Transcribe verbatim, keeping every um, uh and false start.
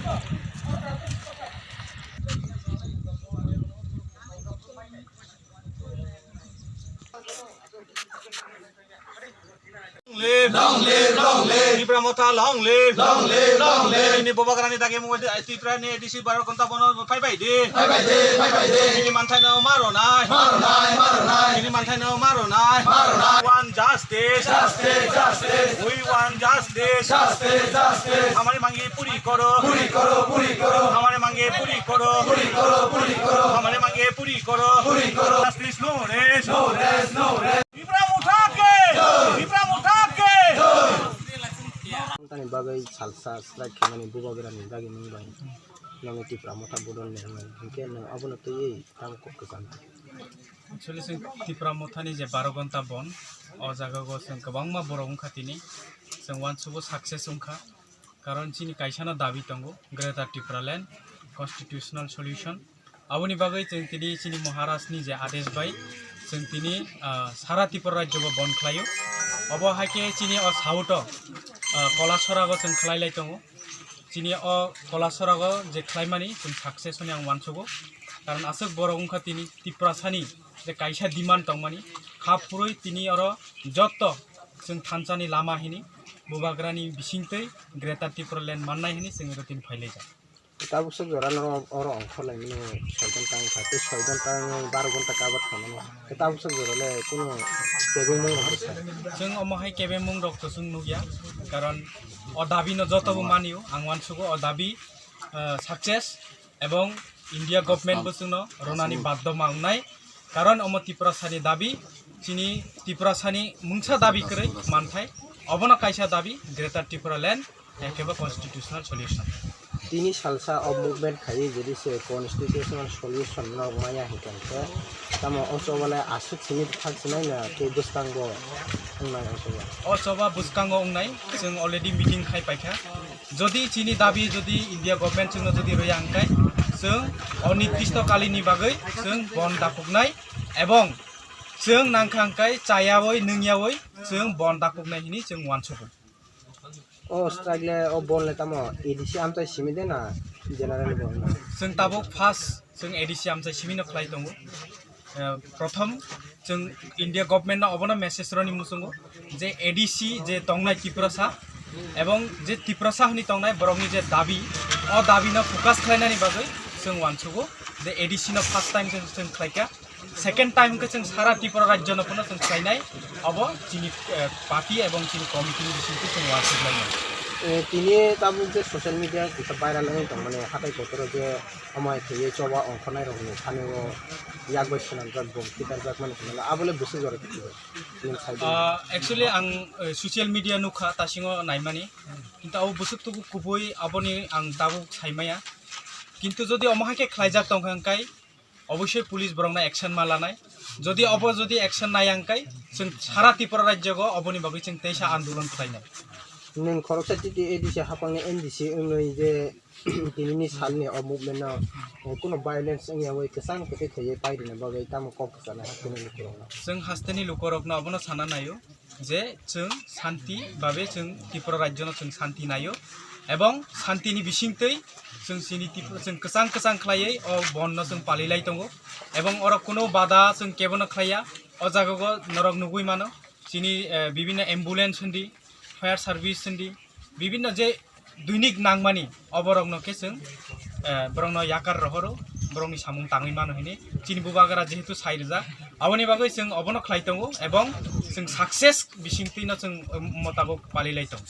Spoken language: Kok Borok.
Long live! Long live, long live! Tipra Motha, long live! Long live, long live! Nini bubagrani dagi mungwi Tipra ni A D C baro ghonta bono phai bai di. Phai bai di, phai bai di. Nini manthai no maro nai. Maro nai, maro nai. Nini manthai no maro nai. Maro nai. We want justice. Justice, justice. We want justice. Justice, justice. Hamari mangi puri koro. Puri koro, puri koro. Hamari mangi puri koro. Puri koro, puri koro. Hamari mangi puri koro. Puri koro. Justice no rest. No rest, no rest. Tipra Motha ke! Tipra Motha ke! Tani bagwi salsa strike khaimani bubagrani dagi mung bai. Nangni Tipra Motha bodol ni hwnwi. Hinkhe nwng abono twiwi tamo kok kwcham. Actually, chwng Tipra Mothani je baro ghonta bon, o jaga o chwng kwbangma borok wngkha tini. Chwng uansugo success wngkha. Karon chini kaisano dabi tongo, Greater Tipraland Constitutional Solution. Aboni bagwi chwng tini chini Maharajni je adesh bai chwng tini, ah, sara Tripura rajyo bo bon khlaio. Obo hai khe chini o south o, ah, Kolasorago chwng khlai lai tongo. Chini o Kolasorago je khlaimani chwng success hwnwi ang uansugo. Karon aswk borok wngkha tini Tiprasani je kaisa demand tongmani, kha phurwi tini oro jotto chwng thansani lama hini, bubagrani bisingtwi Greater Tipraland mannai hini chwng oro tini phailaijak. Tabuk sok jora no oro ongkhorlaimani soi ghonta wngkha, tei soi ghonta wngwi baro ghonta cover khaimani. Tei tabuk sok jora le kunu kebengmung rok rwkha. Chwng omo hai kebengmung rok to chwng nukya, karon o dabi no joto bo manio, ang uansugo o dabi, ah, success, ebong India government bo chwngno ronani baddo ma wngnai, karon omo Tiprasani dabi, chini Tiprasani mungsa dabi kwrwi manthai, obono kaisa dabi Greater Tipraland, ekhe bo constitutional solution. Tini salsa o movement khaiwi jodi se constitutional solution no maya hinkhe, tamo o choba le aswk simi thak sinai na tei bwskango wngnai o choba? O choba bwskango wngnai, chwng already meeting khai paikha. Jodi chini dabi jodi India government chwngno jodi rwya hwnkhe, chwng onirdisto kalini bagwi chwng bon dakuknai, ebong chwng nangkha hwnkhe chayawi nwngyawi chwng bon dakuknai hini chwng uansugo. O strike le, o bon le tamo A D C amchai simi de na general bon? Chwng tabuk first chwng A D C amchai simi no khlai tongo. Eh, prothom chwng India government no obono message roni muchungo je A D C je tongnai Tiprasa ebong je Tiprasa hwnwi tongnai borokni je dabi, o dabi no focus khlainani bagwi chwng uansugo je A D C no first time chwng, chwng khlaikha. Second time khe chwng sara Tripura rajyo no phano chwng khlainai, obo chini, eh, party ebong chini committee ni bisingtwi chwng uansuk lainai. Eh, tini tabuk je social media kisa viral wngwi tongmani, hatai kotor o je amai thwiwi choba ongkhornai rokni thani o yak bai swnamjak, bom khitarjak mani hwnwi, abo le bwswk jora tongthokgo? Nini side o? Ah, actually ang, eh, social media nukha, tasingo naimani, kintu abo bwswk tubu kubui aboni ang tabuk saimaya, kintu jodi omo hai khe khlaijak tongkha hwnkhe, obosoi police borokno action ma lanai. Jodi obo jodi action naya hwnkhe, chwng sara Tripura rajyo o oboni bagwi chwng teisa andolon khlainai. Nwng khoroksa T T A D C hapangni M D C wngwi je tinini salni o movement no, eh, kuno violence wngya wi kwchang kwtwi thwiwi pairina bagwi tamo kok kwchanai hasteni lukurokno? Chwng hasteni lukurokno obono sana naio. Je chwng santi babe chwng Tripura rajyo no chwng santi naio, ebong santi ni bisingtwi chwng chini Tripura chwng kwchang kwchang khlaiwi o bon no chwng palilai tongo, ebong oro kuno bada chwng kebono khlaiya. O jaga o norok nugui mano chini, eh, bibinno ambulance hindi, fire service hindi, bibinno je Doinik nangmani oborokno khe chwng, eh, borokno yakar rohoro, borokni samung tangwi mano hini. Chini bubagra jehetu sai rijak, aboni bagwi chwng obono khlai tongo, ebong chwng success bisingtwino chwng, um, motabok palilai tongo.